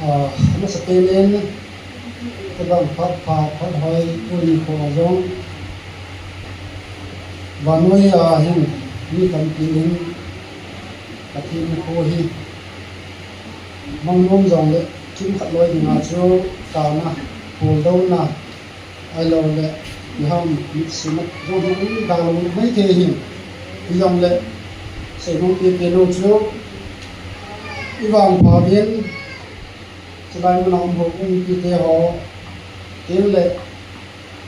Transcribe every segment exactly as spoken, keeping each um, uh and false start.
Ah, amasapen in, tabang phat pha, phat hoi, tuni nikho a jong, vannoi a hin, mi tampi in, Pathen nikho hi, mang nom jong le, kimkhat loi dinga chu, kana, puldouna, Ahilouleh, iham, mitsim, jong hung dalou maithei hin. Hijongleh, seinom pipen u chu, ivangpha uvin, chulai muna um ho, um mipite ho, tin le,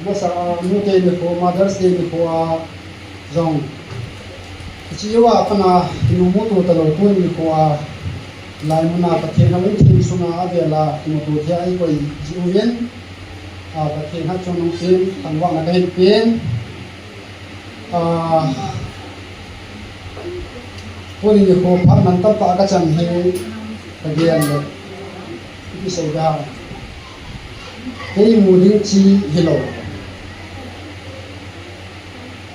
masa a, nute nikho, Mother's Day nikho a, jong. Hiche a pat a, kimuto talou tuni nikho a, lai muna Pathen houin theng sunga avel a, kimuto thei a ikoi jiuvin, a, Pathen hatchungnung in thangvahna kahin pen. A, tuni nikho phat mantam tah a kachan hi, kagel le, ipi sei ding ham. Kei mu ding chi hilou.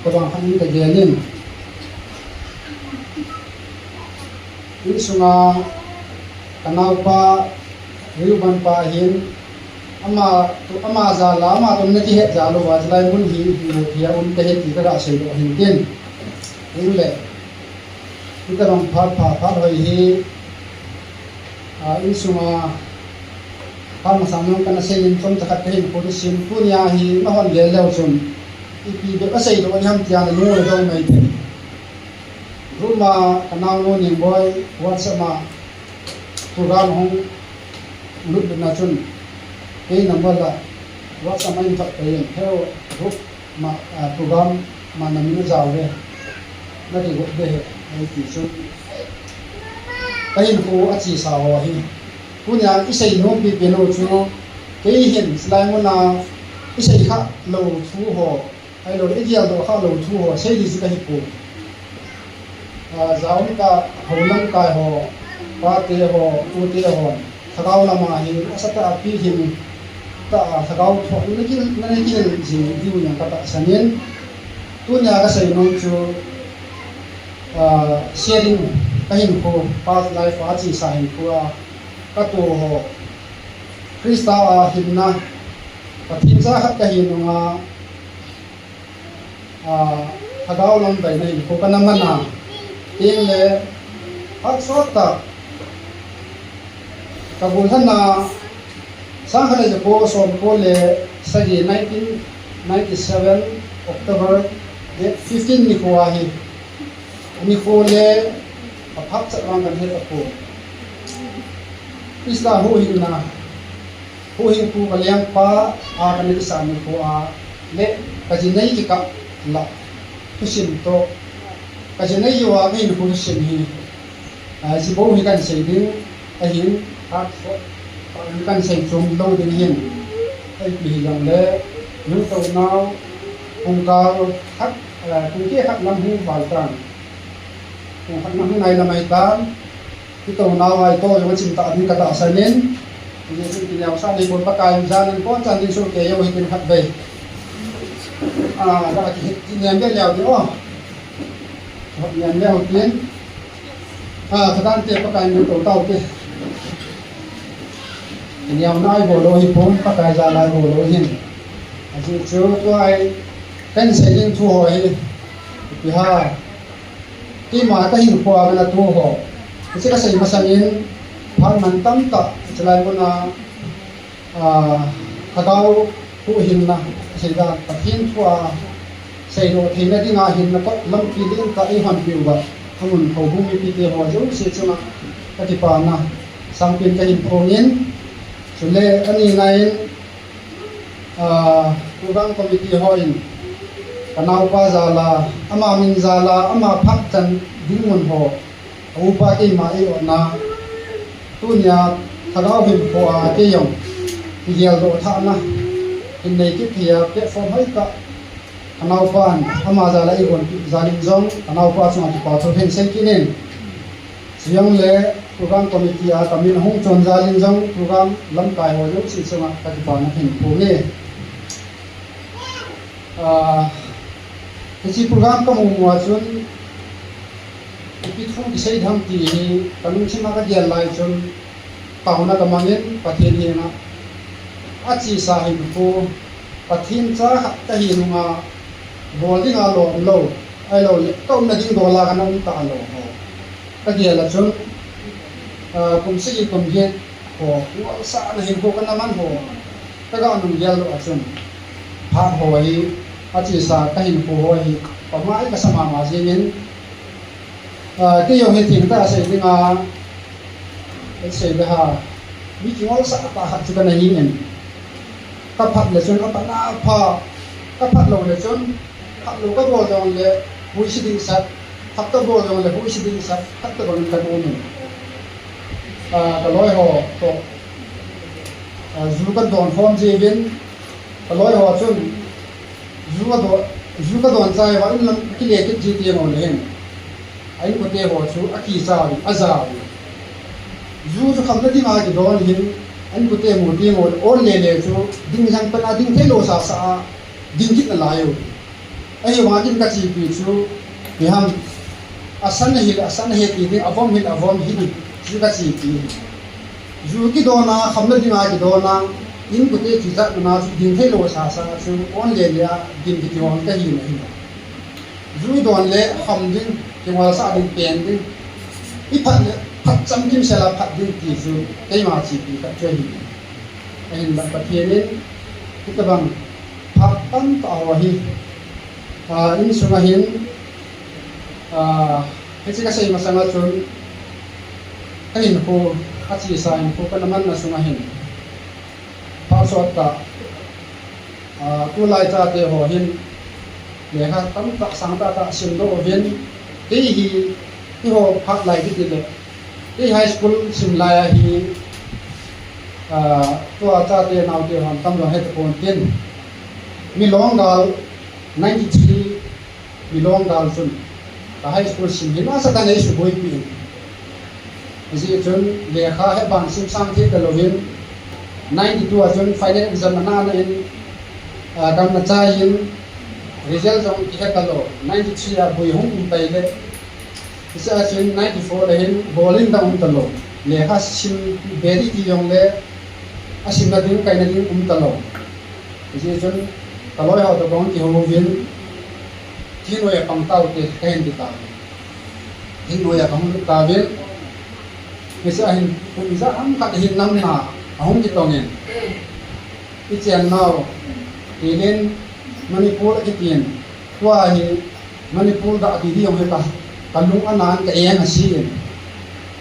Tabang khat in kagel in. Insunga kanaopa, Reuben pa hin, ama, ama jal a, ama toh nakihet jal uva, chulai mun hi, hi, hi a um kahi ti kaga seidoh hin tin. Hinle, hitabang phat pha, phat hoi hi, a, insunga, phat masa nung kana seiyin chomcha khat kahin koi sin, tunia hi nahon gel leu chun, ipi bep aseidoh ding ham tia nalung u dong mai thei. Room a kanaonu Ningboi WhatsApp a program hung lut lut na chun, kei number la WhatsApp a hin thot pei in, heo group ma, a, program ma namin ajao ve, nati got ve he, ahi ti chun. Kahinkho achesa ho hi. Tunia isei nom pipen u chu, kei hin chulai muna isei kha lou thu ho, ahilouleh, igeldoh kha lou thu ho, sei ding chu kahipoi. A, jaum tah, hou lamkai ho, pate ho, pute ho, lhagao lama hi, asatah a pilhing tah a, lhagao thoh, naki, naki jing diu jong katahsan in, tunia kasei nom chu, a, sharing kahinkho, past life a achesa hinkho a, kato ho, Christa a hinna, Pathen cha khat kahi nunga, a, lhagao lam veina hinkho kana man a, tin le, phat sot tah, kagollhana, sang khat le jako somko le sagi, nineteen ninety-seven October date fifteen nikho ahi. Nikho le, aphat chat vang kahe tapoi. Christa huhhingna, huhhingpu kalengpa a kana kisah nikho a, le, kajinei kikah lah, thusim toh, kajinei jouva kahinkho thusim hi, a, hiche bou hi kahin sei ding ahin, phat sot tah in kahin sei chom lou ding ahin. Ipi hijongle, nungtounau, pungkal khat, a, pungkeh khat lam hung val tan. Pung khat lam hung nai lam ahitan. Nungtounau a ito jong achim tah ding katahsan in. Hijeh chun kineosah neipon, Pakai in jan in kon chan ding sohkei u hitin khatvei. A, la ki, kinem be leu ding o. Kinem leu tin. A, Satan te Pakai in tou tau te. Kineonau ibol lou hipon, Pakai jal a ibol lou ahin. Ajeh chu tua hi, kahin sei ding thu ho hi, ipi ham. Keima kahinkho a kana to ho, hiche kasei masangin, phat mantam tah, chulai muna, a, lhagao huhhingna, seida Pathen thu a, seidoh theina dinga hinna kot lampi lentah eihonpeh uva, amun houbung mipite ho jouse chunga kakipana sangpen kahin phongin, chule anina in, a, program committee hon, kanaopa jal a, ama min jal a, ama phat chan dinmun ho, aupa keima eiotna, tunia lhagao hinkho a keijong, kigeldoh thahna, hin nei kit thei a platform hoitah, kanaopan, ama jal a eigonpeh jal in jong, kanaopa chunga kipa thu kahin sei kit in. Chujongle program committee a kamin ahung chon jal in jong program lamkai ho jouse chunga kakipana kahin phonge. A, hiche program kamu mu a chun, ipi thu kisei ding ham ti hi, kalungthim a kagel lai chun, Tauna kamangin Pathen henga achesa hinkho, Pathen cha khat kahi nunga bol dinga lom lou, ahilou le ka umna ding dola kana um talou ho kagel a chun, ah, kum sagi kum get ho, ngolsahna hinkho kana man ho kaga nung gel doh a chun, phat ho hi, achesa kahinkho ho hi pamai kasa mama jengin, ah, kei jong hi thengtah a sei dinga, sei be ha, mi kingolsah tah khat chu kana hi in. Kaphat le chun aphat na pha, kaphat lou le chun, phat lou kabol jongle huisi ding sat, phat kabol jongle huisi ding sat, phat tabang kana um in. Ah, kaloi ho toh, ah, ju kadon khom jiuvin, kaloi ho chun, ju kadon, ju kadon chai uva inlam kile kit ji teng uleh hin, a inkote ho chu akicha uvin, aja uvin. Ju chu khamna dinga kidon hin, a inkote mu teng uleh, ol le le chu ding jang pen a ding theilou sasa a ding kit nalai u. Ahivangin kachepi chu, ipi ham, asan ahile asan ahi ti ding, avom hile avom hi ding, chu kachepi. Ju kidona, khamna dinga kidona, inkote kichatna chu ding theilou sasa chu, ol le le a ding kiti hon kahi nahi. Ju idon le kham ding, kingolsah ding, pen ding, iphat le phat chamkim sela phat ding ti chu keima chepi khat chu ahi. Ahinla Pathen in hitabang phat tamtah ho hi, ah, insunga hin, ah, hiche kasei masanga chun, kahinkho, achesa hinkho kana manna sunga hin, phat sot tah, ah, tulai chate ho hin lekha tamtah sangtah tah simdoh uvin, kei hi, eiho phat lai kiti le, kei high school sim lai a hi, ah, tua chate naote hon tamjo hetapon tin, Milong gal, ninety-three Milong gal chun, ka high school sim hi nasatah in eisuboipi in. Hijeh chun lekha hi aban simsang thei talouvin, ninety-two a chun final exam ana ana in, ah, gamna chai in, result jong kihe talou, ninety-three a boi hung um pai le, hiche a chun ninety-four le hin bol in dang um talou, lekha sim beri ti jongle, asimna ding kaina ding um talou. Hijeh chun kaloi ho toh kahung kihouvin, thinoi a pang taute kahin ti tauvin. Thinoi a kahung lut tauvin. Hiche a hin kum ijat ham khat hin namna ahung kitongin, ichennau Telen, Manipur akitin, tua hi Manipur ga ti ding jong hi ka, kalung anan ka eng asin.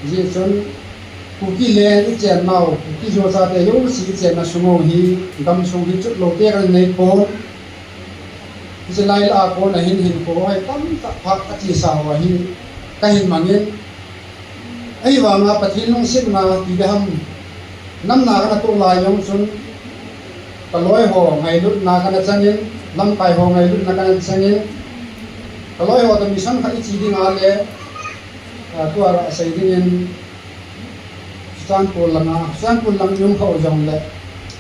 Hijeh chun Kuki leng ichennau, Kuki Zo chate jouse ichenna sung u hi, gamsung hi chutlou te kana neipon. Hiche lai lah a kona hin hinkho ho hi tamtah phat kachesa ho hi kahin mangin, ahivanga Pathen lungsetna ti ding ham, namna kana toh lai jong chun, kaloi ho ngailutna kana changin, lamkai ho ngailutna kana changin, kaloi ho toh mission khat iche dinga le, ah, tua gasei dingin, Churachandpur langa, Churachandpur lang i um khah u jongle,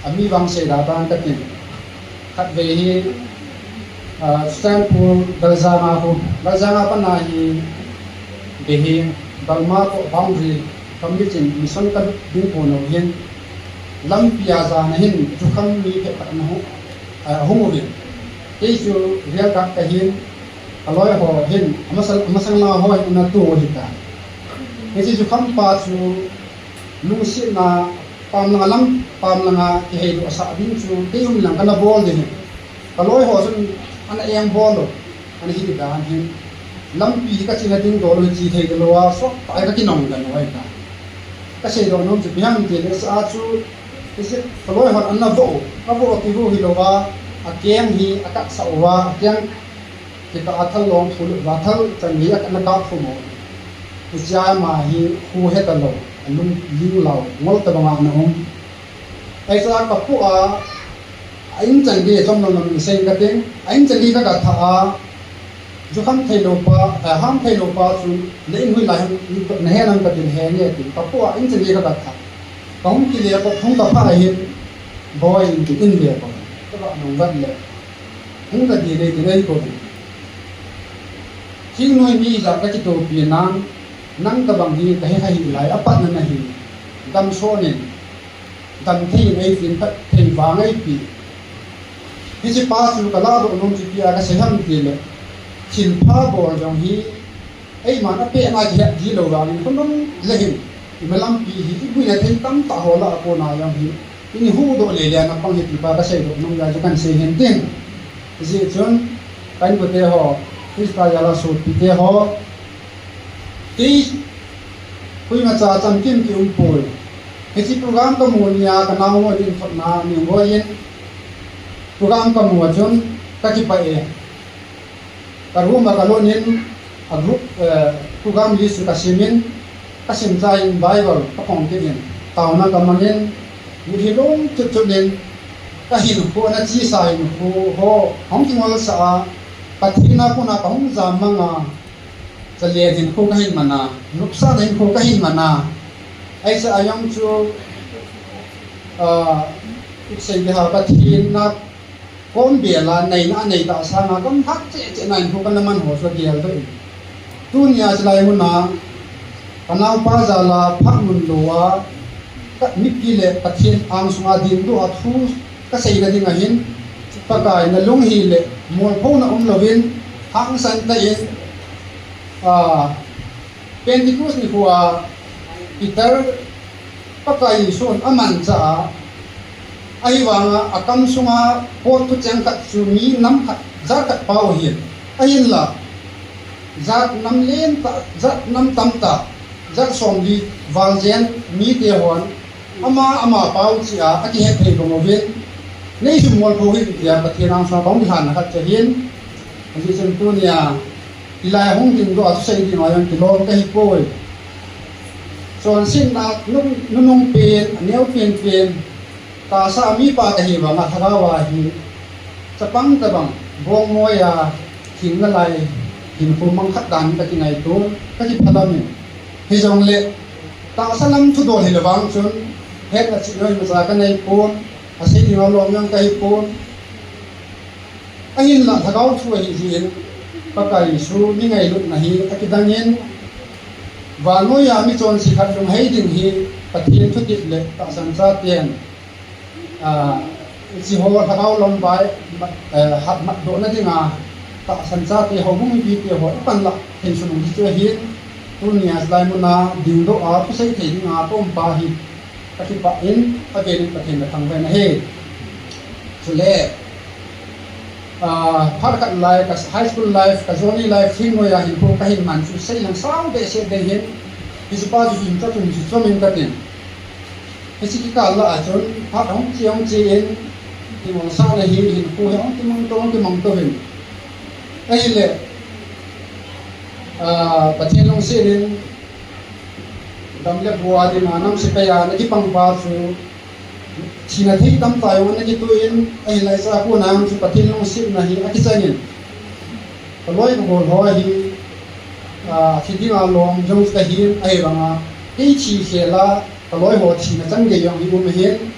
ami vang seida tan katin. Khatvei hi, ah, Churachandpur Galjanga khu, Galjanga pana hi Behing, Balma toh boundary kam lichin mission kalut ding pon u hin, lampi a jana hin jukham mi phabep khat ana hung, ah, hung uvin. Kei chu rail guard kahin, kaloi ho hin, amasang, amasang langa ho hin ana tou u ahitai. Hiche jukhampa chu lungsetna, pam langa lam, pam langa kiheidoh sah ding chu kei um lang kana bol ding ahi. Kaloi ho chun ana engbol u, ana hi dan hin, lampi hi kachena ding dol u hi che thei talou a, sottah a kakinong dan u ahitai. Kaseidoh nom chu ipi ham itile, hiche a chu, hiche kaloi hon ana voh u, kavoh u kivoh hilouva, akeng hi akatsah uva, akeng Hitia thal long phu le vathal chan hi ana kap phu mo. Hichea ama hi khu he talou, alung ling lou, ngol tabanga ana um. Hichea kapu a, a in chan gei chom lom lom in sei kating, a in chan gei kaga tha a, jukham theilou pa, eh, ham theilou pa chu, na in hoilai ham, nahe nam katin, henge tin, kapu a in chan gei kaga tha. Kahung kile kop hung kapha ahin, boi in tin in le ko. Kaba nung vat le. Hung kati nei ti nei ko. Thingnoi mi ijat kakitopi nan, nang tabang hi kahe kha hih lai, apatna nahi. damson in, damthei in eihin phatthei vang eipe. Hiche pa chu kaladoh nom chu ipi a kasei ham itile, thilpha bol jong hi eiman apehna kihet ji lou vangin, khonung le hin, imalam pi hi, iboina thei tamtah ho lah a kona jong hi, ini huhdoh lele a napang hi ti pa kaseidoh nom jeh a chu kahin sei hin tin. Hijeh chun, ka inkote ho, Christa jal a sopite ho, kei, koimacha chamkim kium poi. Hiche program kamu nia, ka naomo in thotna ning hoi in, program kamu a chun, kakipah e. Ka room a kalut in, a group, eh, program list chu kasim in, kasim chai in Bible kaphong kit in, taona kamang in, group hi lom chutchut in, kahinkho, ana chesa hinkho ho hung kingolsah a, Pathen a kona kahung jammang a, chalen hinkho kahin man a, nopsahna hinkho kahin man a, ahi sa a jong chu, ah, isei ding ham, Pathen a kom bel a, neina anei tah sanga, gamlhat cheh cheh na hinkho kana man ho chu ageldoh in. Tunia chulai muna, ka naopa jal a phat mun lou a, ka mipi le Pathen angsunga dingdoh a thu kaseina dinga hin, Pakai nalung hi le molphona umlouvin, hangsan tah in, ah, Pentecost nikho a Peter Pakai Jesun amanchah a, ahivanga akam sunga pot thucheng khat chu mi nam khat, jat khat pao ahin. Ahinla, jat nam lentah, jat nam tamtah, jat somli val jen mite hon ama, ama pao cheh a, akihet thei bang uvin, neisumol pou hih in tia Pathen angsunga kahung kilhanna khat chu ahin. Hijeh chun tunia, hilai a hung dingdoh a thusei dinga jong kilom kahipoi. Chonsetna nung, nunung pen, aneo penpen, tahsa a mipa kahi vanga lhagao a hi, chapang tobang, bongmoi a, hing nalai, hinkho mang khat dan kakingaito, kakiphalam in. Hijongle, tahsa lam thudol hile vang chun, hetna chihna imacha kaneipon, asei dinga lom jong kahipon. Ahinla lhagao thu ahi jeh in, Pakai Jesu mi ngailutna hi akidang in, vannoi a mi chonse khat lunghei ding hi Pathen thutep le tahsan chaten, ah, hiche ho lhagao lam vai, mat, eh, hatmatdohna dinga tahsan chate, houbung mipite ho ipan lah thei sunung hi chu ahin, tunia chulai muna dingdoh a thusei thei dinga kaum pa hi kakipah in, avel in Pathen kathangvah in ahi. Chule, ah, phat khat lai ka high school life, ka Johnny life, thingnoi a hinkho kahin man chu seilang sao behseh ding ahin, hiche pa chu hin katum chu chomin katin. Hiche kikal lah a chun, phat hung che hung che in, kingolsahna hi, hinkho hi hung kimangto, hung kimangto in. Ahile, ah, Pathen lungset in, gam le go a dinga nam sepai a ana kipang pa chu, thina thei tamtah jong ana kitoh in, ahilai cha a kona jong chu Pathen lungsetna hi akichang in. Kaloi kagol ho hi, ah, thi dinga lom jong chu kahin, ahivanga, kei thi khel a, kaloi ho thina chan gei jong hi um ahin,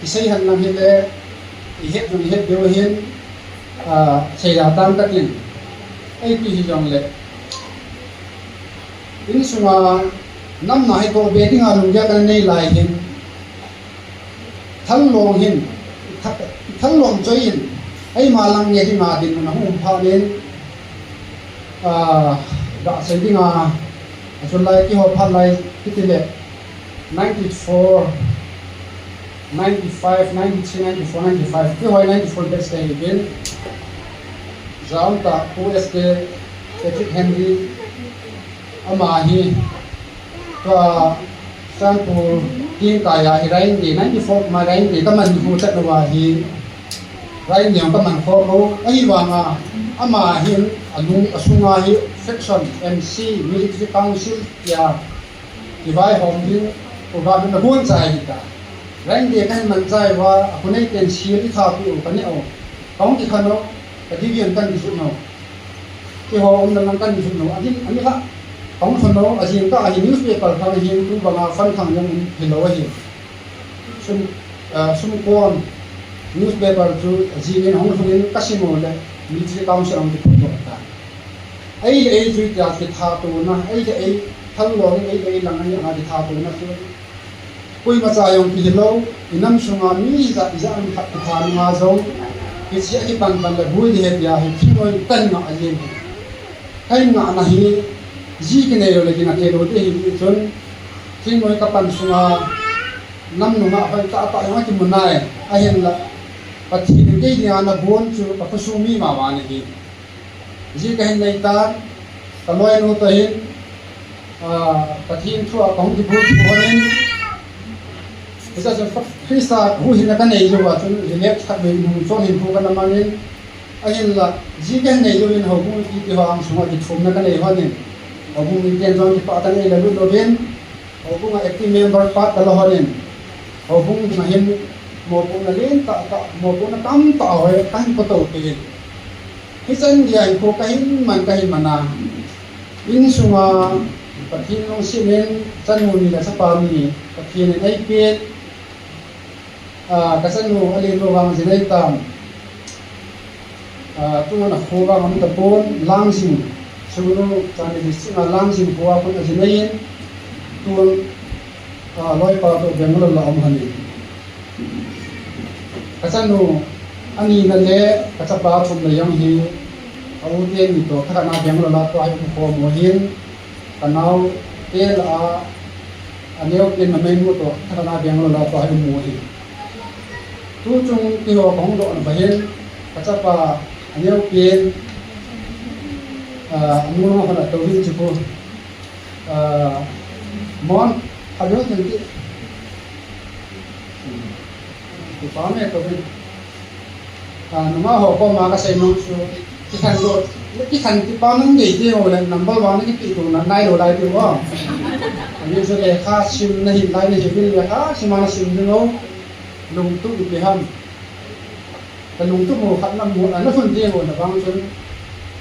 isei henlang hile, ihet jong ihet diu ahin, ah, seida tan katin, ipi hijongle, insunga namna hi tohbe dinga lunggel kana nei lai hin, thallong hin, tha-, thallong choi in, eima lang nge dinga dinmun ahung um phat in, ah, gasei dinga, achun lai keiho phat lai kitile, ninety-four, ninety-five, ninety-three, ninety-four, ninety-five, keiho ninety-four batch kahiuvin, jaum tah Pu S K, Patrick Henry, ama hi, tua Churachandpur kingkai a hi Rain Day, ninety-four ma Rain Day kaman hu chat uva hi, Rain Day kaman khom u, ahivanga, ama hin, alung, asunga hi, faction, M C, Military Council, tia, kivaihom ding, program in ahon chai hita. Rain Day kahin man chai uva, akhonei ten seal itha peh u, kaneh u, kahung kikhen u, ka division kahin kijot u. Keiho umna lang kahin kijot u, adin, ani kha, kahung lhun u, ajingkah a hi newspaper khang ahin, tu banga fund khang jong um hilou ahi. Sum, ah, sumkon, newspaper chu ajing in ahung lhun in kasim u le, Military Council ahung kiphutdoh ta. Ei le ei chu itia kithatona, ei le ei, thallong in ei le ei lang ani a kithatona chu, Koima cha jong kihilou, inam sunga mi ijat ijat ham khat kitha nunga jong, hiche a kipan pan le boi ding ahi tia hi thingnoi kan ngah ahi. Kan ngahna hi, ji kinei lou le kingah thei lou ding ahi chun, thingnoi kapan sunga, nam nunga hoi tah tah jong akimu nai, ahinla, Pathen in kei dinga ana bon chu kakhosung mi mama ahi. Ji kahin nei tan, kaloinu toh hin, ah, Pathen thua kahung kibol thei lhonin, hiche a chun Christa huhhingna kanei jouva chun, relapse khatvei hung chon hinkho kana mangin, ahinla, ji kahin nei jouvin houbung kiti ho angsunga kithumna kanei lhonin, houbung miten jong kipah tah in eilalut louvin, houbung a active member pat kala lhonin, houbung a hin mopohna lentah tah, mopohna tamtah ho kahin podoh peh in. Hichan geiya hinkho kahin man, kahin man a, insunga Pathen lungset in chanu ni le chapa ni Pathen in eipen, ah, kachanu alen lou vang jin ahitan, ah, tun akho vang aum tapon, Langjing, Sugnu, Chandigarh district a Langjing khoa khun ajin ahin, tun, ah, loipa toh Bangalore a aum lhonin. Kachanu anina le kachapa thumna jong hi, a u teni toh thakhatna Bangalore a tua hi umkhom u ahin, kanaote lah a, aneopen numei nu toh thakhatna Bangalore a tua hi um u ahi. Tuchung keiho kahung dohna pa hin, kachapa aneopen, ah, anu langa khun atouvin chu pu. Ah, Mon, abang tenti. Kipa me atouvin. Ah, nungah ho koma kasei nom chu, kikhen lou, kikhen ti pa nung gei ti ho le, number one na kipe tu na, nailou lai ti ho. Ani chu lekha sim nahin lai nahiuvin, lekha sim a nasim ding ho, lungtup ipi ham. Kalungtup ho khat namu, ana lhun ding ho na vang chun,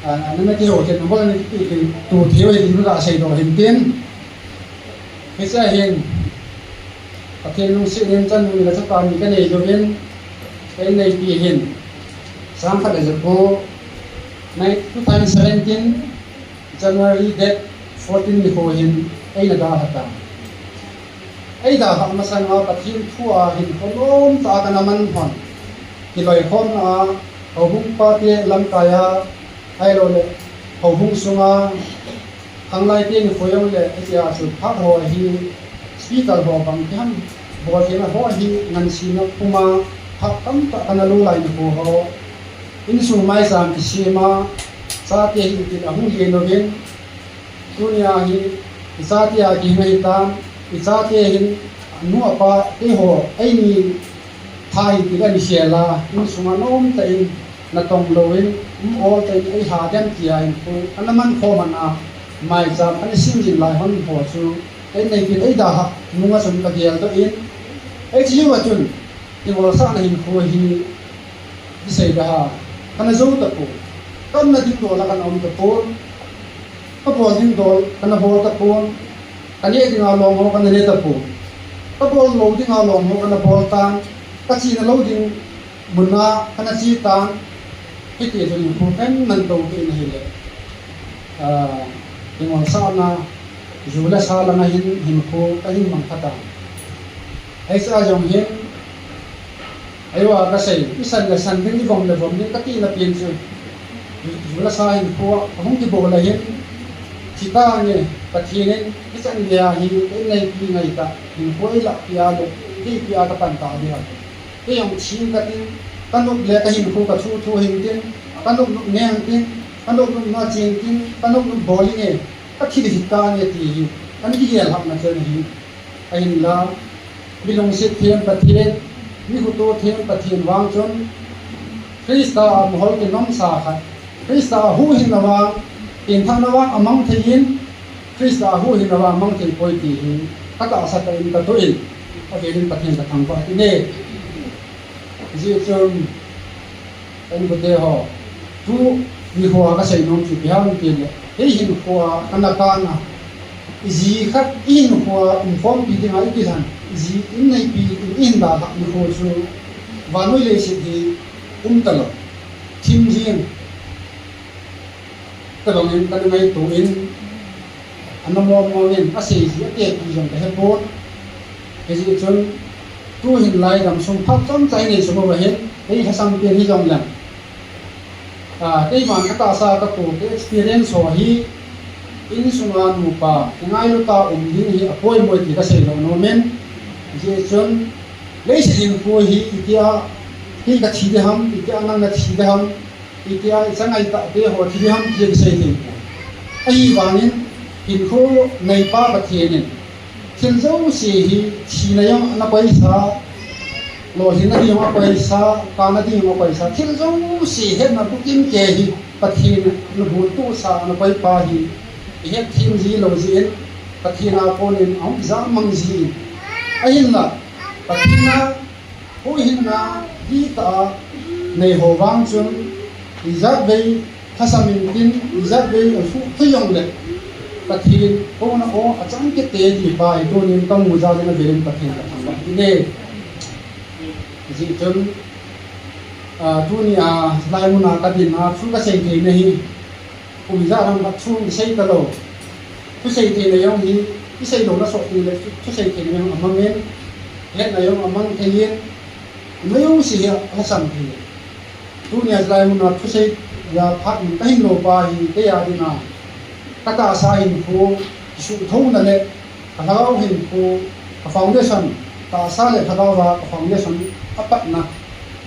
ah, nana kihou thei, number one na kipe tu thei ho hi, nunga seidoh hin tin. Hiche a hin, Pathen lungset in chanu ni le chapa ni kanei jouvin, kaneipi hin, sangkhat le jako, nine, two thousand seventeen, January date fourteen nikho hin, eina dalha tan. Eidalhah masanga Pathen thua hinkho nomtah a kana man lhon. Kiloikhomna a, houbung pate lamkai a, ahilouleh, houbung sunga, khanglai teni khoi jongle, hitia chu phat ho hi, speaker ho bang kiham, boltheina ho hi, ngansena puma, phat tamtah kana lo lai nikho ho. Insung maicham kisem a, chate hi itin ahung lhung uvin, tunia hi, ichate a kihing ahitan, ichate hin, anu apa, keiho, eini, tha hi itin ana sel a, insunga nomtah in, natong louvin, um ol tah in, eiha dem tia hinkho, ana man khom ana, maicham, ana sim jing lai hon ho chu, einei kin eidalhah, nunga chun kageldoh in, eiche uva chun, ingolsahna hinkho hi, isei daha, kana jou tapon, kana dingdol a kana um tapon, kabol dingdol, kana bol tapon, kaneh dinga lom ho kana neh tapon, kabol lou dinga lom ho kana bol tan, kachena lou ding muna kana che tan, hiti chun hinkho kahin man tou kit in ahile, ah, ingolsahna, ju le sa langa hin hinkho kahin mang kha tan. Hiche a jong hin, eiva kasei, isan le san ding, ivom le vom ding katina pen chu, ju le sa hinkho ahung kibol ahin, thi tange, Pathen in hichan geiya hi eineipi ngaitah, hinkho eilahpi a lou, eipia kapan tah ding ahi. Kei jong thi katin, kanop le kahinkho kathu thu hintin, kanop nop neh intin, kanop nopna che intin, kanop nop bol inge, kathi ding hita nge ti hi, kana kigel lhahna chen ahi. Ahinla, mi lungset them Pathen, mi huhto them Pathen vang chun, Christa a mohor kinomsa khat, Christa a huhhingna vang, penthahna vang amang thei in, Christa a huhhingna vang amang thei poi ti hi, katahsa tah in katoh in, avel in Pathen kathangvah kit e. Hijeh chun, ka inkote ho, tuni nikho a kasei nom chu ipi ham itile, kei hinkho a kana kana, iji khat ihinkho a umkhompi dinga ikilhan, iji inneipi in ihin dalhah nikho chu, vannoi leiset hi umtalou, thim jeng. Tobang in kana ngaito in, ana mong mong in, asei ji atepi jong kahepon. Hijeh chun tuhin lai dam sung phat chomcha inei sung uva hin, ei lhasam pen hijongleng, ah, keiman katahsa katoh ka experience ho hi, insunga nupa, kingailut a um ding hi apoimo e ti kasei lou nom in. Hijeh chun, leiset hinkho hi itia, kei kathi ding ham, itia nang nathi ding ham, itia ichangai tahte ho thi ding ham ti kisei thei poi. Ahivangin, hinkho neipa Pathen in, thil jouse hi, thina jong ana koisa, lolhinna ding jong akoisa, kana ding jong akoisa, thil jouse hetna bukim kei hi, Pathen in ana bultohsa, ana koipa hi, ihet them ji lou jeh in, Pathen a konin ahung ijat mang ji in. Ahinla, Pathen a huhhingna, hitah a nei ho vang chun, ijat vei lhasam intin, ijat vei asuh thei jongle, Pathen kona o achang kit e ti pa hi tunin kamu jal in avel in Pathen kathangvah kit e. Hijeh chun, ah, tunia, hilai muna kadin a, thu kasei theina hi, kum ijat ham khat thu kisei talou. Thusei theina jong hi, kisei louna sot teng le, thu, thusei theina jong amang in, hetna jong amang thei in, ima jouse hi alhasam thei in. Tunia hilai muna thusei a phat in kahin lou pa hi, kei a dinga, katahsa hinkho, kisuhthouna le, kalhagao hinkho, ka foundation, tahsa le lhagao a ka foundation apatna.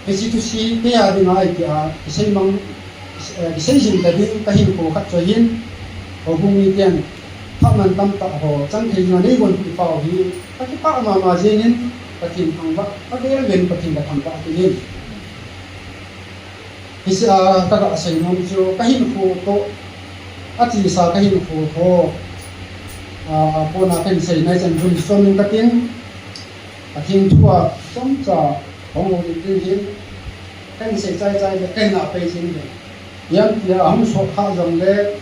Hiche thusei kei a dinga itia, kisei mang, eh, kisei jing ta ding kahinkho khat chu ahin, houbung miten, phatman tamtah ho, chang thei dinga neigonpeh pau hi, kakipah mama jeng in, Pathen thangvah, avel in Pathen kathangvah kit in. Hiche a, kaga sei nom chu, kahinkho toh, achesa kahinkho toh, a, kona kahin sei nai chan jun som in katin, Pathen thu a, chomcha, hung ho ding ding hin, kahin sei chai chai le, kahin na pei jing le. Ijemtia ahung sot kha jongle,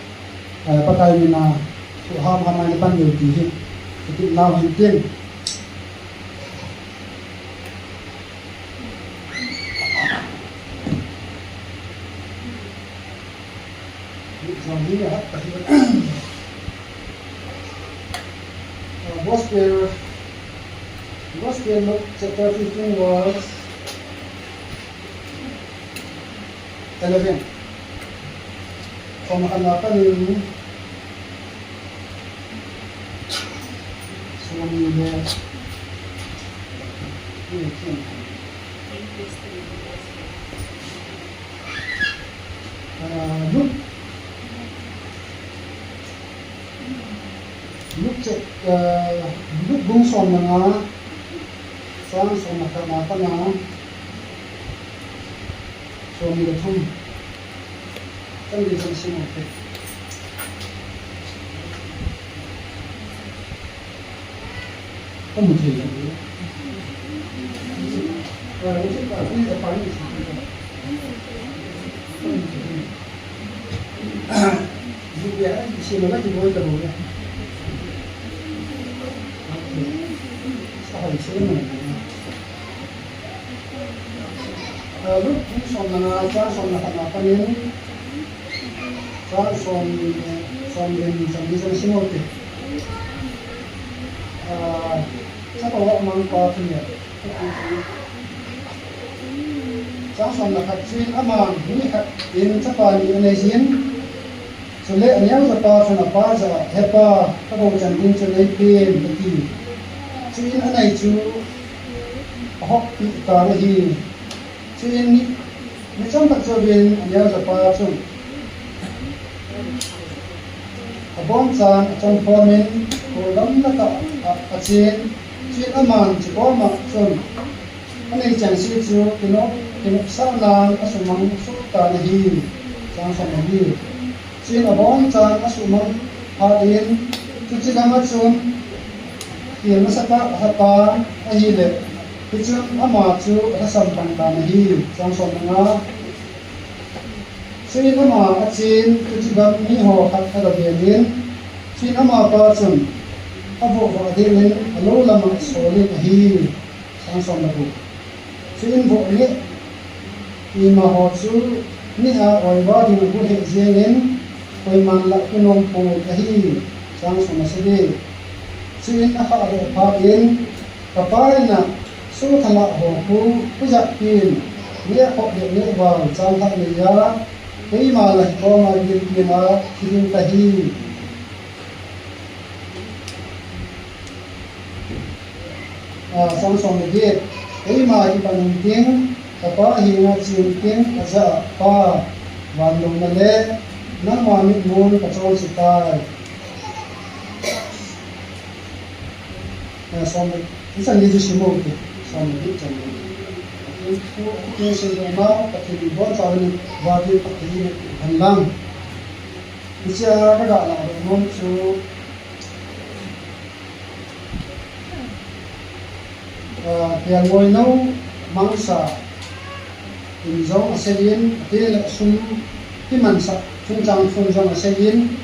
eh, Pakai mina, thu ham ham a ina pan diu ti hi, ipi nau hin tin. Gospel, Gospel Luke chapter fifteen verse eleven. Som le khat na panin som ni le Ah, Luke, Luke chap-, ah, Luke bung som le nga, chang som le khat na pat a, som ni le thum. Chang ni chang sim u hite. Ka mu thei lo. Luke bung som le nga, chang som le khat na panin, chang som, som le ni, som ni, som ni sim u hite. Ah, chapa vahmangpa thu ngen. Chang som le khat, chuin aman mi khat in chapa ni anei jin. Chule aneocha pa chun apa jah a, He pa, ka gou chan ding chu neipen, ati. Chuin anei chu ahoppi tan ahi. Chuin mi, mi chomkhat jouvin aneocha pa chun abonchan achonkhom in, kol gamla tah a, achen. Chuin aman chukoma chun anei chengse chu kinop, kinopsahnan asumang suh tan ahi. Chang som le li. Chuin abonchan asumang phat in, chuche gam a chun kel masat a ahatan ahile, hichun ama chu alhasam pan tan ahi. Chang som le nga. Chuin ama achen, chuche gam miho khat aga ven in, chuin amapa chun avoh vah dingin alou lam a asol in ahi. Chang som le gup. Chuin voh neh ima ho chu neh a oiva ding agu lheh jeng in, koiman lah kinom pon ahi. Chang som le sagi. Chuin akhah doh phat in, Kapa in a, sotha lah ho khu, kujahpin, neh khop le neh val chang khat neiya, keima lah koma gilpi a thi ding kahi. A, chang som le get, keima kipan intin, kapa henga che intin, ajah a Pa, van lungna le, nangma mitmun kachonse tai. Eh, som le, isan ni chu sim u te, som le get chan le. Atin, tu, tu, sim le na, Pathen in boncha le, va ti, Pathen in han lang. Hichea kaga lah doh nom chu, ah, kelngoi nou mangsa in jong asei in, atin le sum kimansah chungchang thu in jong asei in,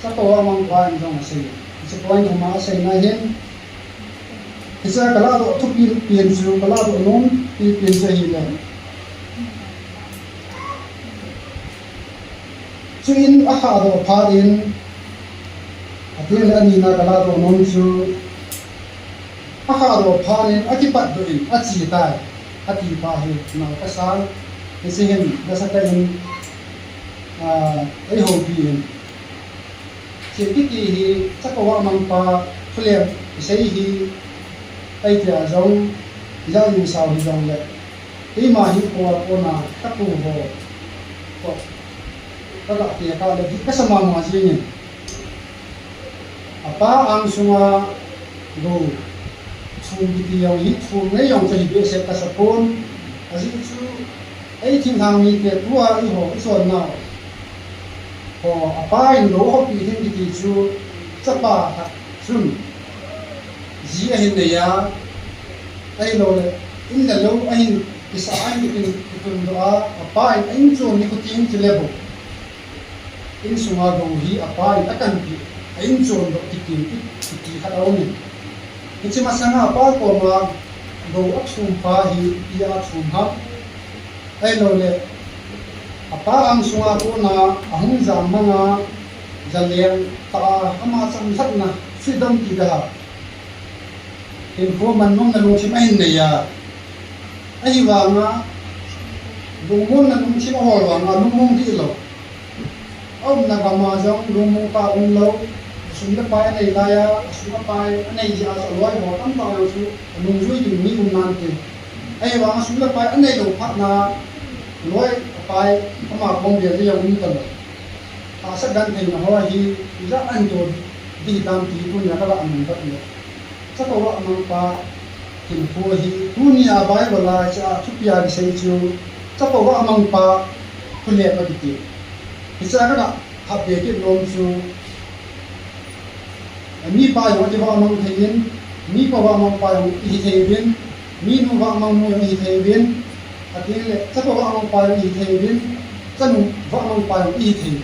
chapang vahmang pa in jong asei in. Hiche point thum a aseina hin, hichea kalah doh thupi pen chu, kalah doh nom pi pen chu ahile. Chuin akhah doh phat in, atin le anina kalah doh nom chu, akhah doh phat in, akipat doh in, ache tai, ati pa hi, nao kasang, hiche hin, nasatah in, ah, eihoupi in. Thil kiti hi, chapang vahmang pa, thulem, isei hi, ahi tia jong, ijat in sao hi jong le. Keima hi kho a kona, kapu ho, ko, kaga te kah le, hi kasa mama jing in. Apa ang sunga, go, thum kiti jong hi, thum ngei jong chu hi behseh kasa pon, ajeh chu, Ei thinglhang mite tua eiho, ichonnau ho, apa in lou khopi ding kiti chu chapa khat chun ji ahin nei a, ahilouleh in le lou ahin kisa a, ahin kitun, kitun doh a, apa in a inchon nikho teng chule bou. Insunga gou hi apa in akanpi, a inchon doh kiti, kiti khat aum in. Hiche masanga apa koma gou athum pa hi ipi a athum ham. Ahilouleh, apa ang sunga kona ahung jam manga, jaleng tah a ama chamlhatna freedom ti ding ham. Hinkho manmonna lungthim ahin nei a. Ahivanga, lungmonna lungthim ahol vanga, lungmong dih lou. Aumna gam a jong lungmong tah um lou. Sum le pai anei lai a, sum le pai anei jeh a chu aloi ho tamtah jong chu anungjui ding mi um nante. Ahivanga sum le pai anei lou phat na, loi apai ama kom bel ding jong um talou. Hahsat gentheina ho hi, ijat a hin to ding hitam ti tunia kaga nung vet le. Chapang vahmang pa hinkho hi, tunia Bible a hiche a thupi a kisei chu, chapang vahmang pa thulem akiti. Hiche a kaga phatbe kit nom chu, mipa jong akivahmang thei in, mipa vahmang pa jong ihi thei uvin, minu vahmang nu jong ihi thei uvin, atengle chapa vahmang pa jong ihi thei uvin, chanu vahmang pa jong ihi thei uvin.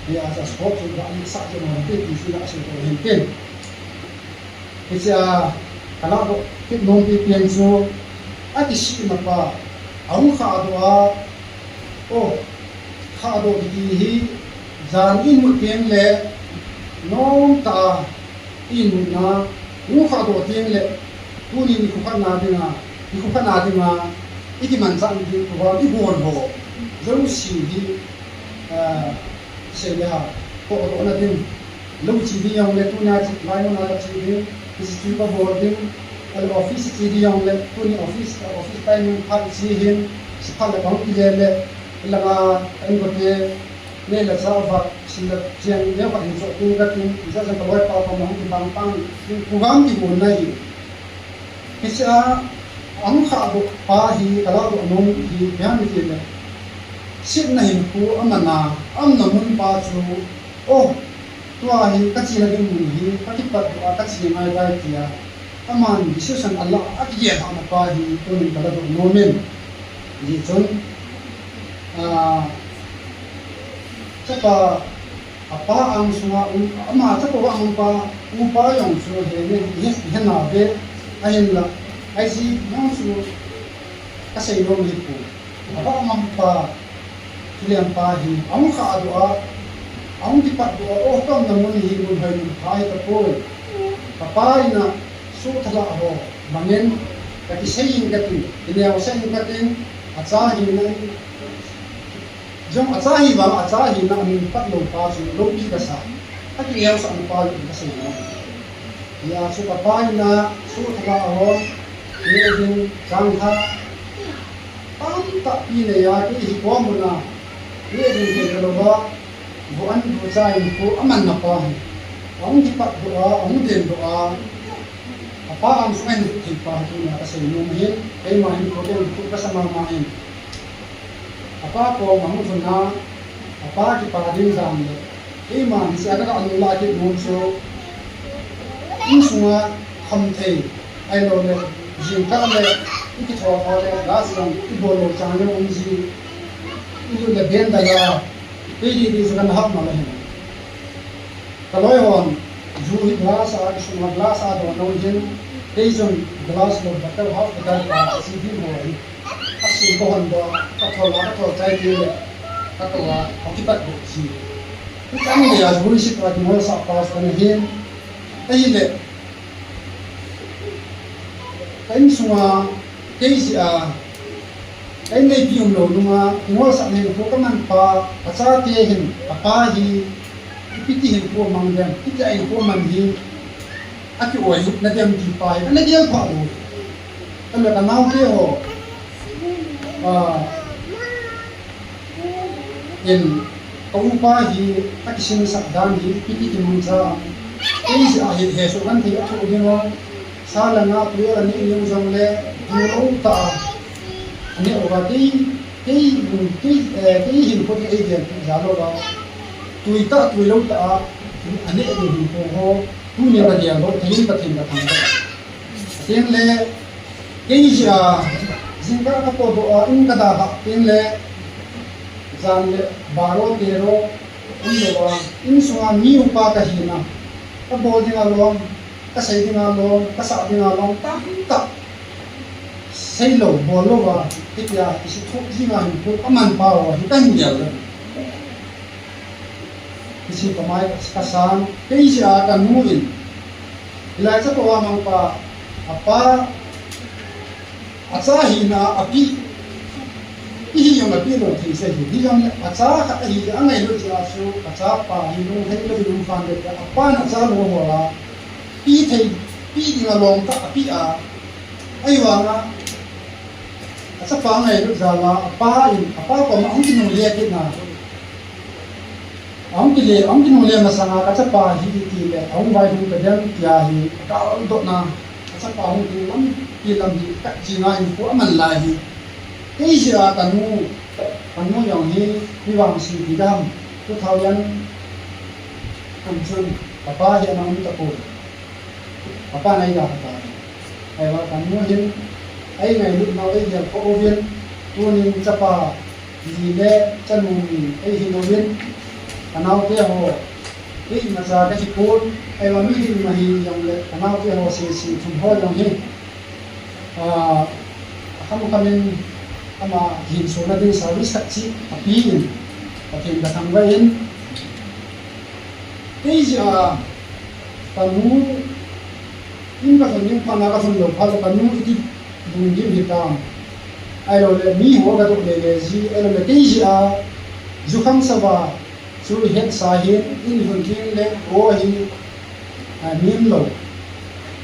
Hijeh a chu asop chu ga isah chu nom te ti chu ga sei to hin tin. Hiche a, kalahdoh kit nompi pen chu, akisihna pa, ahung khahdoh a, o, khahdoh kiti hi, jan imut teng le, nomtah a, imutna, hung khahdoh teng le, tuni nikho khat na dinga, nikho khat na dinga, ikimanchah ding, program ibol ho, jouse hi, ah, seile ha, tohdohna ding. Lou che ding jongle tunia che, lai muna kache ding, hiche chu kabol ding, ahile office che ding jongle, tuni office, office timing phat che hin, phat le kahung kile le, ilanga, ka inkote, neh le chah uva, sim le cheng, neo khat hin choh ding katin, hijeh chun kaloipa koma hung kibang tang, program kibol na hi. Hiche a, ahung khahdoh pa hi, kalahdoh nom hi, ipi ham itile, setna hinkho aman a, aumna mun pa chu, o, tua hi kachena ding mun hi, kakipatdoh a kache ngai tai tia, aman decision ala a, akigel lhahna pa hi, tunin kalahdoh nom in. Hijeh chun, a, chapa, apa ang sunga, u, ama chapa vahmang pa, upa jong chu he, he, he, he nauve, ahinla, aji jong chu kasei nom hipoi. Avahmang pa, thulem pa hi, ahung khahdoh a, ahung kipatdoh a, o, kaumna mun hi, mun hoi mun pha hitapoi. Kapa in a, sotha lah ho, Bangin, ka kisei in ka tin, kineo sa in ka tin, acha hina, jong acha hi vang, acha hina, amin pat lou pa chu, loupi ka sa. Akineo sa pa, ka sei na. Ya, chu ka pa ina, chu ka ba ho, ni din, jang ha, tam ta pi ne ya, ki hi ko mu na, ni din ke ka lo ba, bu an bu cha in ko, aman na pa hi. Ang ki pat do a, ang den do a, Apa ang sungai nu thei pa tu na ka sei nom hin, keima hin ko deu tu ka sa mama hin. Apa ko ma hung thun na, apa kipa ding dan le. Keima hin sia ka ka anu la ki nom so. Insunga kham thei, ahilou le, jingkah le, i kitho kho le, la siang, i bol lou chang le um ji. I lu le ben da la, kei di di su kan hap ma le hin. Ka loi hon, ju hi glass a, kisuma glass a don lou hin, kei chun glass lou bottle, half bottle ka si di mo hi. A si ko hon do, ka thol a, ka thol chai ti le, ka to a, ka kipat do si. Ni chang le a ju si pa ki mo sa pa sa na hin. Ahile, Ka insunga, kei jeh a, ka inneipi umlou nunga, kingolsah hinkho ka man pa, ka chate hin, ka pa hi, ipi ti hinkho mang dem, ipi ti hinkho man hi, aki oi na dem ti pa hi, ana gel pha lou. Ka le ka naote ho, ah, In, ka upa hi, a kisinsak dan hi, ipi ti kimangcha. Kei jeh a hi, hesoh kan thei a thoh ding o. Sa le nga, tui a ne jong le, tu lou ta a. Ane o va kei, kei, kei, eh, kei hin ko ti ei gen ti ja lou va. Tui ta, tui lou ta a. Ane o hin ko ho. Tuni ka dia lou, thei ka thei ka thang. Tin le, Kei jeh a, jingkah ka po doh a, in ka dalhah teng le, jan le, baro tero, um lou a, insunga mi upa ka hina, ka bol dinga lom, ka sei dinga lom, ka sah dinga lom, tamtah, sei lou, bol lou a, hitia, kisuthuh jinga hinkho, aman pa ho, hi ka hin gel le. Hiche kamai ka san, kei jeh a ka nu in, hilai cha pa mang pa, apa, acha hina api, ihi jong api lou thei se hi, hijong acha khat ahi, angailut jeh a chu, acha pa hi lunghei lou lungkhan le, apa na cha lou ho la, pi thei, pi dinga lom ta api a, ahivanga, achapa ngailut jal a, apa in, apa koma hung kinungle kit na. Ahung kile, ahung kinungle masanga ka chapa hi iti le, ahung vaihom ta dem tia hi, ka aldoh na, ka chapa hung kin lam, ti lam hi, ka chinga hinkho aman lai hi. Kei jeh a ka nu, ka nu jong hi, mi vangse ti dam, two thousand, kam chun, ka pa hi ana um tapoi. Apa nei da ka pa. Ahivang ka nu hin, ei ngailut nau ei gel kho uvin, tunin chapa, Ji le chanu ni ei hin uvin, ka naote ho, kei imacha ka hi pon, ahivang mi ding ma hi jong le, ka naote ho sese thum ho jong hi, ah, akham kham in, ama kihinsona ding service khat chi, api in, Pathen ka thangvah in, kei jeh a, ka nu, in ka lhun ding phat na ka lhun lou phat le ka nu iti lungdim hitam. Ahilou le, mi ho ka doh le le ji, ahilou le, kei jeh a, jukham sava, chu hetsa hin, in lhun ding le, o hi, a, nim lou.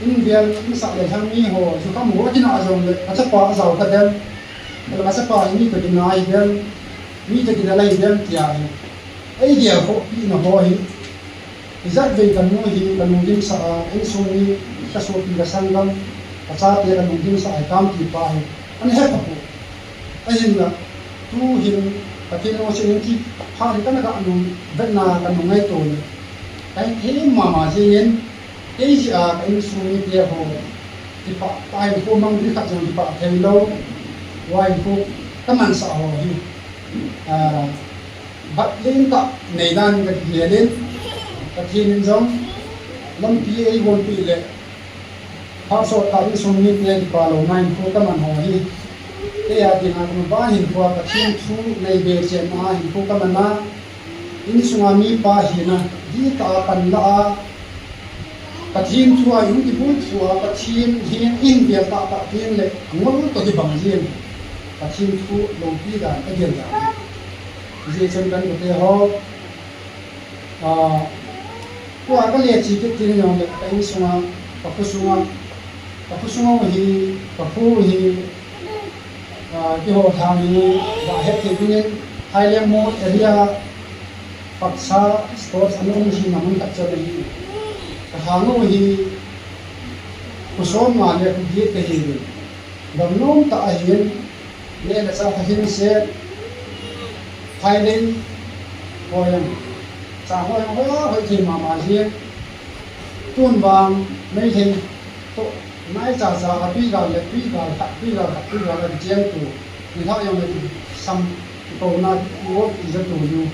In vel, in sah le lhang mi ho, jukham ho, tina a jong le, ka chapa a jao ka dem. Ahilou ka chapa hi mi ka ding a hi dem, mi ka ding a la hi dem, tia hi. Ei gel kho, pi na ho hi. Ijat vei ka nu hi ka lungdimsah a, insung mi, ka sopi ka sanggam, ka chate ka lungdimsah a, i tampi pa hi, ana het tapoi. Ahinla, tu hin, Pathen lungset in kipah hi kana ka nung, vetna ka nung ngaito le. Ka hin them mama jeng in, kei jeh a ka insung mite ho, kipah, ka hinkho mang ding khat jong kipah thei lou, hinkho ka mansah ho hi. Ah, Bat lentah nei dan ka kigel in, Pathen in jong lampi ei gonpeh le, phat sot tah insung mite kipah louna hinkho ka man ho hi. Kei a dinga ka ban hinkho a Pathen thu nei be chenna a hinkho ka man a, insunga mipa hina, dihtah a pan lah a, Pathen thu a hung kibulphu a, Pathen hin in vel tah tah teng le angol toh kibang jeng. Pathen thu loupi dan, agel dan. Hijeh chun ka nute ho, ah, tua ka le chi kit tin jong le, ka insunga, ka kho sunga, ka kho sunga hi, ka kho hi, ah, keiho thang hi, va het thei dingin, Thailand mo area, Patsa sports ana um jing na mun khat chu ahi. Ka hang u hi, kho som nga le kho get ka hi uvin. Gam nom tah ahin, neh le chah tha hing set, phailei, hoi ang, chang hoi ang, hoi a hoi thei mama jeng. Tun vang, Meitei toh, nai cha cha a tui gal le tui gal khat, tui gal khat, tui gal a kicheng tu, nilhah jong le kisam, kikouna, kivo kija tu u.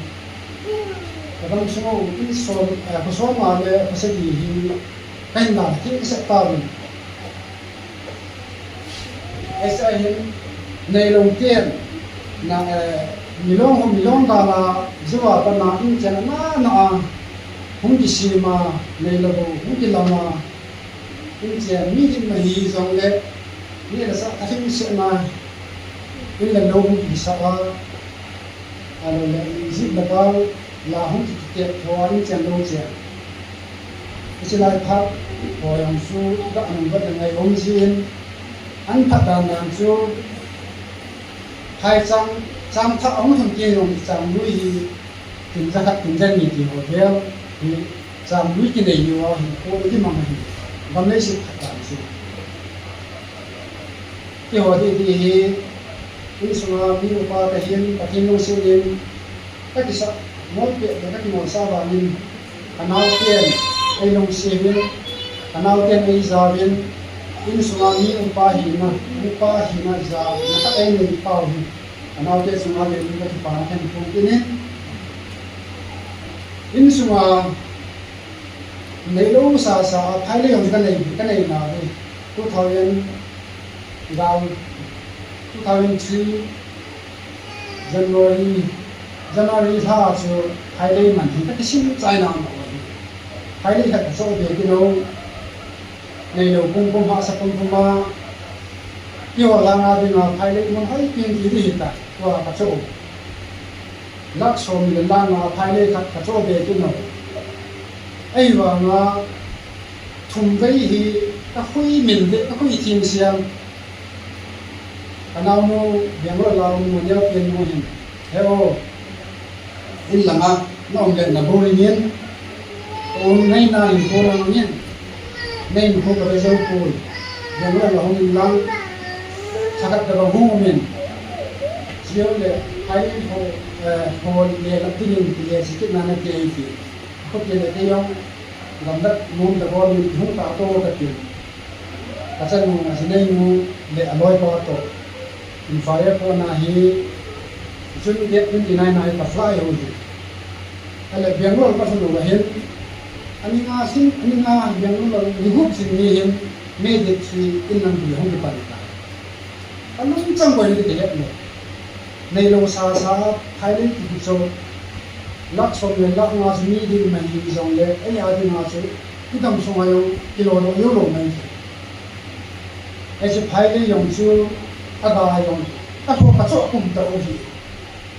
Ka dam sung u, in som, eh, kho som nga le kho sagi hi, ka hin dan theng set tauvin. Hiche a hin neilou ten, na, eh, milong ho, milong gal a, jou a pat na in chen ana, na a, hung kisem a, neilou ho, hung kilam a, in chen mi din ma hi jong le, neh le chah tha hing set na, in le lou hung kisah a, Ahilou le, Egypt le gal, la hung kikitep tho a in chen lou chen. Hiche lai phat, hoi ang chu, ga anung vet le ngai um jin, an phat dan dan chu, phai chang, chang thah ahung thun kei jong chang lui hi, kin ja khat, kin ja ni ti ho vel, hi chang lui kinei u a, hi ko di mang hi, gam leiset phat dan chu. Keiho hi, ti hi, insunga mi upa kahin, Pathen lungset in, kakisah, ngol peh le kakingolsah vangin, kanaoten, eilungset uvin, kanaoten eija uvin, insunga mi upa hina, upa hina ja, na khat einei pau hi, kanaote chunga le kakipana kahin phong kit in, insunga, neilou sasa a, phailei jong kanei, kanei nau hi, two thousand, gal, two thousand three, January, January lha chu phailei man hi kakisim chai nau hi. Phailei khat kachoh be kit lou, neilou pum pum, hahsa pum pum a, keiho langa dinga phailei mun hoi pen ti di hita, tua kachoh. Lakh som le lakh nga phailei khat kachoh be kit lou. Ahivanga thum vei hi kakhui min ve, kakhui thim siam. Kanaonu Bangalore a um nu neopen nu hin, he o, in langa naum le nabol in, um ngai na in ko lang in, nei in ko ka ve jou poi. Bangalore a hung in lang, lha khat kabang hung um in. Chule, ai ho, eh, ho le la dingin, ti le chi kit na nati ahi ti. Khut le le te jong, gamdang mun ta bol in hung ta to kati. Kachanu, ajineinu le aloipa toh, Imphal airport na hi, June date twenty nine na hi ka fly u ahi. Ahile Bangalore kalhun u ahin, ani nga hin, ani nga Bangalore ni gup jing ni hin, May date three in lang hi hung kipan tai. Kalungchang boi in kahet lou. Neilou sasa, phailei kiti chu, lakh som le lakh nga chu mi ding mai hijongle, eia dinga chu, i gam sunga jong, kilo lou, lou mai. Hiche phailei jong chu, aga jong, kalho kachoh kum tah u ahi.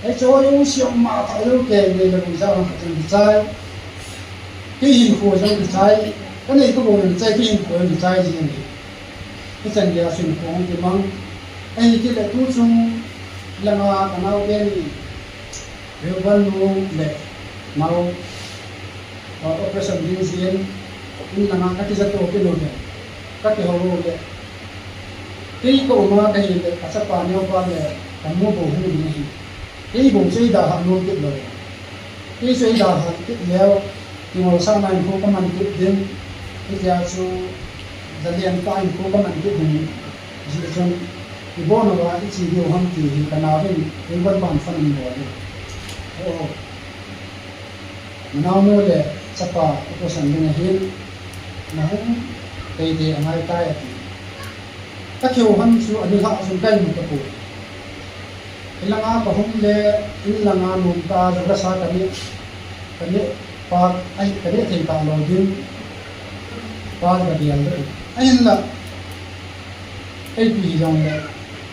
Hiche jong siam ma tah lou kei, neilou ja jong kachang kichai. Kei hinkho jong kichai, kanei kagou jong kichai, kei hinkho jong kichai jing ahi. Hichan geiya chu hinkho hung kimang. Ahile tuchung langa kanaote ni, Reverend nu le nao, ah, operation ding jin, in langa kakija to kit u le, kakihou u le. Kei kauma kahile, kachapa neopa le, kanu bou hung ding ahi. Kei bou chu eidalhah nom kit lou. Kei chu eidalhah kit leu, kingolsahna hinkho kaman kit ding, hitia chu jalen tah hinkho kaman kit ding, jeh chun, ibolnauva iche diu ham ti hi kanaovin, kei von pan phone in bol in. O, naonu le chapa operation ding ahin, nahung teitei angaitai ati. Kakihou hon chu anilhah chun ka imu tapoi. Hilanga kahung le, in langa nomtah a jogasa kaneh, kaneh pa, ai, kaneh thei talou ding. Pa ka bial de. Ahin la. Ei pi hi jong le.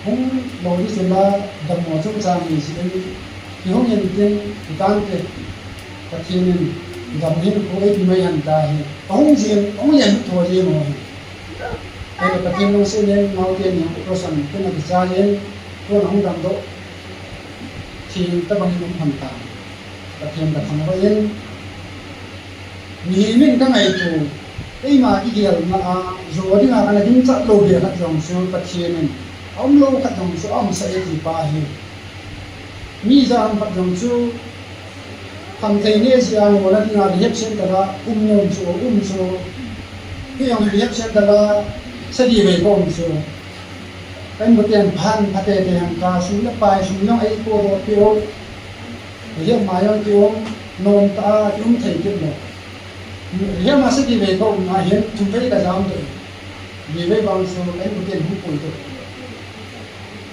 Hung lo di se la dam mo chung chang ni si ei. Ki hung in tin ki tan te. Pathen in dam hin ko ei pi mai han ta hi. Hung jin, hung len tho ji mo hi. Ei Pathen nung se len mau te ni ko san te na ki cha len. Ko na hung dam do. Thi ta bang hin hung han ta. Pathen ka thangvah in. Mihem in ka ngaito, keima kigelna a, jo dinga kana ginchat lou beh khat jong chu Pathen in, aum lou khat jong chu aumsah e ti pa hi. Mi ijat ham khat jong chu, khamthei neh jeh a ngolna dinga rehab center a um nom chu, um chu. Kei jong rehab center a sagi vei ka um chu. Ka inkote in phan, pha tete hen ka, sum le pai, sum jong eipodoh peh u. Rehab ma jong kium nom tah a, kium thei kit lou. Rehab ma sagi vei ka umna hin, thum vei ka jam doh. Li vei vang chu ka inkote in hung puidoh.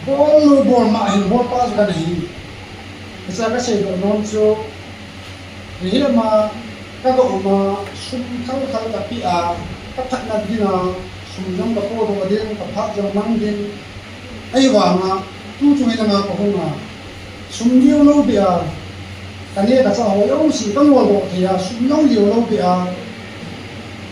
Bol lou bol ma hin, bol pa chu kana hi. Hiche a ka seidoh nom chu, rehab ma ka ga um a, sum thal thal ka peh a, ka phatna dinga, sum jong ka podoh ding, ka phat jong mang ding. Ahivanga, tu chung hi langa ka hung a, sum liu lou beh a, ka neh ka chah ho jouse ka ngoldoh thei a, sum jong liu lou beh a,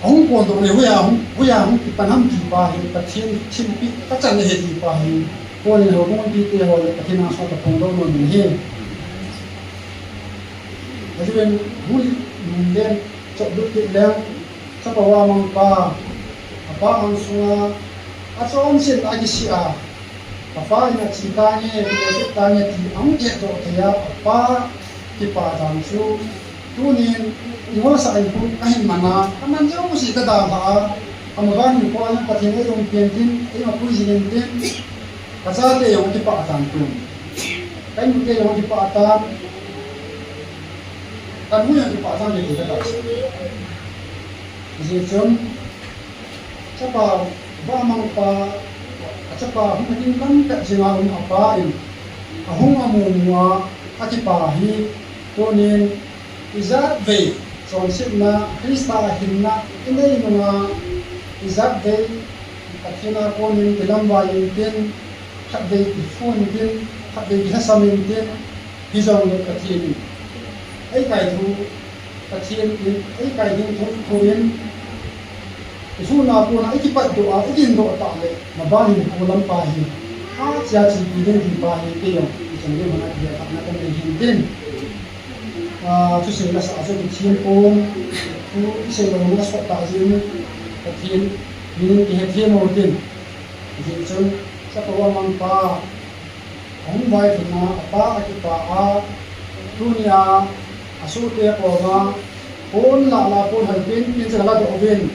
ahung kondoh le, hoiya hung, hoiya hung kipan ham ti pa hi, Pathen thilpeh ka chan ahi ti pa hi, konin houbung mipite ho le Pathen a sot ka phongdoh nom in ahi. Ajeh in, bu len, chop lut kit leng, chapa Vahmangpa, apa ang sunga, achonset a kisih a, apa in ache tange, ache tange ti ahung kehdoh thei a, apa kipah dan chu, tunin, ingol sah in khu kahin man a, kaman jouse ka dalha a, amaban in ko a Pathen in eiumpi in tin, eima pui jing in tin, ka chate jong kipah tan tun. Ka inkote jong kipah tan. Ka nu jong kipah tan ti ka ta. Hijeh chun, chapa Vahmangpa, achapa hung a ding lam pet jing a um apa in, ahung amu mu a, akipah hi, tunin, ijat vei, chonsetna, Christa hinna, inei nunga, ijat vei, Pathen a konin kilamvai in tin, khatvei kiphun tin, khatvei kilhasam in tin, hijongle Pathen in eikaitho, Pathen in eikaitho, tho in, isuhna kona ikipatdoh a, idindoh tah le, maban in ko lampa hi, achea chepi ding ti pa hi, kei jong, ichan ding hon a kile khatna kanei hin tin. Ah, thusei lasa chu kithem pon, thu isei lou na sot tah jeh in, Pathen min in kihethem u tin. Hijeh chun, chapa Vahmangpa, ahung vailhun a, apa akipah a, tunia, asohte koma, pon lah lah pon hoi pen pen chu ladoh uvin.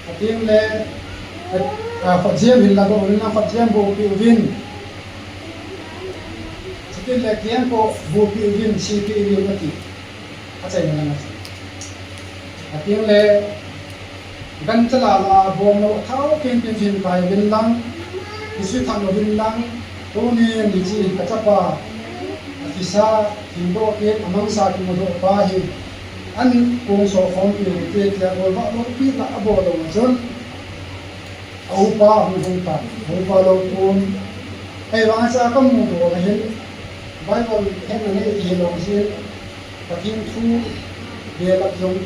Atengle, a, a, khatjem hin ladoh uvin lang, khatjem bohpeh uvin. Chutengle kengkoh bohpeh uvin, sepeh uvin ati. Achaina langa chu. Atengle, gancha lah lah a bom lou, athao pen pen chu hin kai uvin lang, kisui thang uvin lang, tunin hiche kachapa, akisa, thingdoh pen, amangsa kimudoh pa hi, an kong sokhom peh ute tia golvah loupi tah abol lou chun, a upa ahung hung tan, a upa lou pon. Ahivang hiche a kamudoh le hin, Bible hetna nei hilou jeh in, Pathen thu belap jong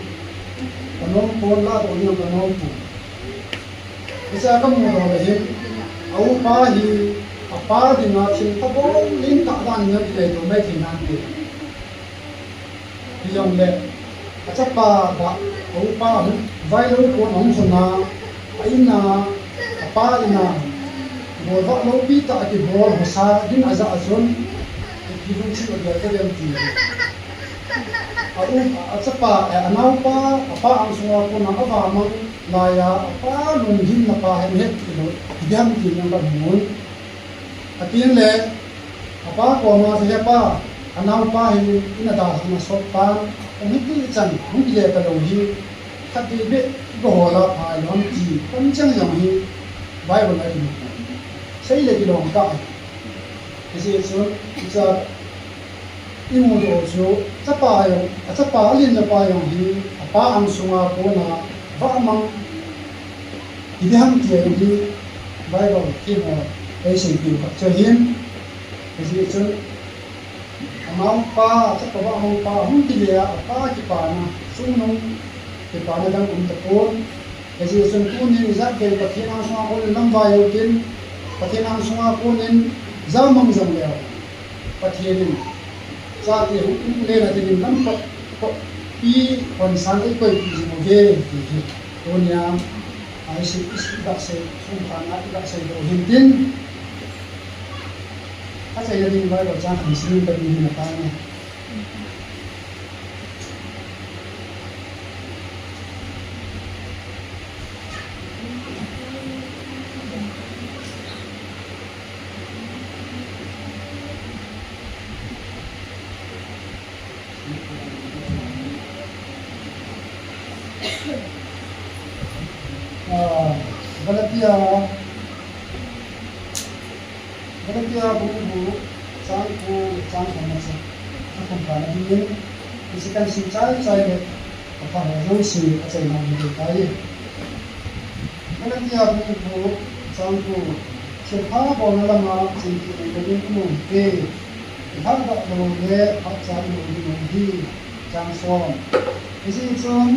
kanom pon, ladoh jong kanom pon. Hiche a kamudoh le hin, a upa hi, apa dinga thil phabol lentah dan in kingaito mai thei nante. Hijongle, achapa bah, a upa hung, vailou pon ahung lhun a, a in a, apa in a, golvah loupi tah a kibol hosa ding ajah a chun, ipi lungset agel tadem ti. A u, achapa, eh, anaopa, apa ang sunga kona avamang laiya, apa lunggimna pa hi ahet tilou, ipi ham ti jong kahin mun. Atengle, apa koma chu, hepa, anaopa hi in a dalhah na sot tan, hung hiti chan, hung kile talou hi, khatvei beh, iga hol a phalou ham ti, kamcheng jong hi, Bible a imu. Seile kilong tah. Hijeh chun, hiche a, imudoh chu, chapa jong, achapa alenna pa jong hi, apa ang sunga kona, vahmang, Ipi ham ti ahile, Bible themmo, eisei diu khat chu ahin, hijeh chun, amaopa, Jacob amaopa, hung kile a, apa kipana, chungnung kipana dang um tapon. Hijeh chun tunin ijat gei Pathen angsunga konin lamvai utin, Pathen angsunga konin jamang jong leu. Pathen in, chate hung um le na dingin lampi, pi hon sang eikoipi jing uve, ti hi. Tunia, a isi, isi, iga sei, sum khan a iga sei doh hin tin. Achaina ding Bible chang khat sim in kati hin atan. Ah, Galatia, Galatia bung gup, chang ko, chang thum na chu, athum khan a dingin, hiche kahin sim chai chai le, apha ho jouse achaina hi ding tai. Galatia bung gup, chang ko, thilpha bolna lama chingkit dingin um u hite, ilhahdah lou le phatcha ilou ding u ahi, chang som. Hijeh chun,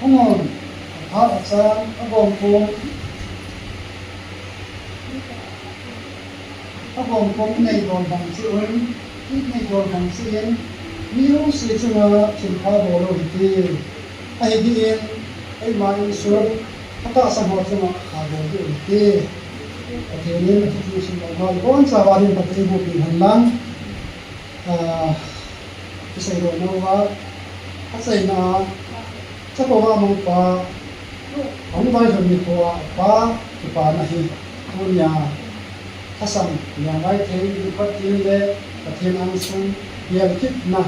hung un, aphat achan, agom kom, agom kom inei don bang cheh un, inei don bang cheh in, mi jouse chunga thilpha bol u hite. Ahi dingin, eima insung, atahsan ho chunga pha bol diu hite. Pathen in athu thu sim lou ma, ibonchauva ding Pathen in eibohpi hen lang. Ah, isei lou nauva, achaina a, Jacob amaopa, ahung vailhun nikho a, apa kipana hi, tunia, lhasam, lengvai thei, diphat til le, Pathen angsung, gel kitna,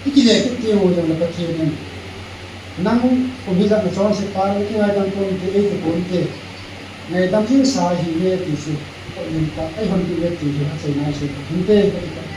ikile kit teng u jongle Pathen in, nang kum hijat nachonse tan, kingaidam ponte, eiti ponte, ngaidam jingsa ahiuve ti chu, konin ta, eihon diuve ti chu, achaina a isei kit hinte, kati kha.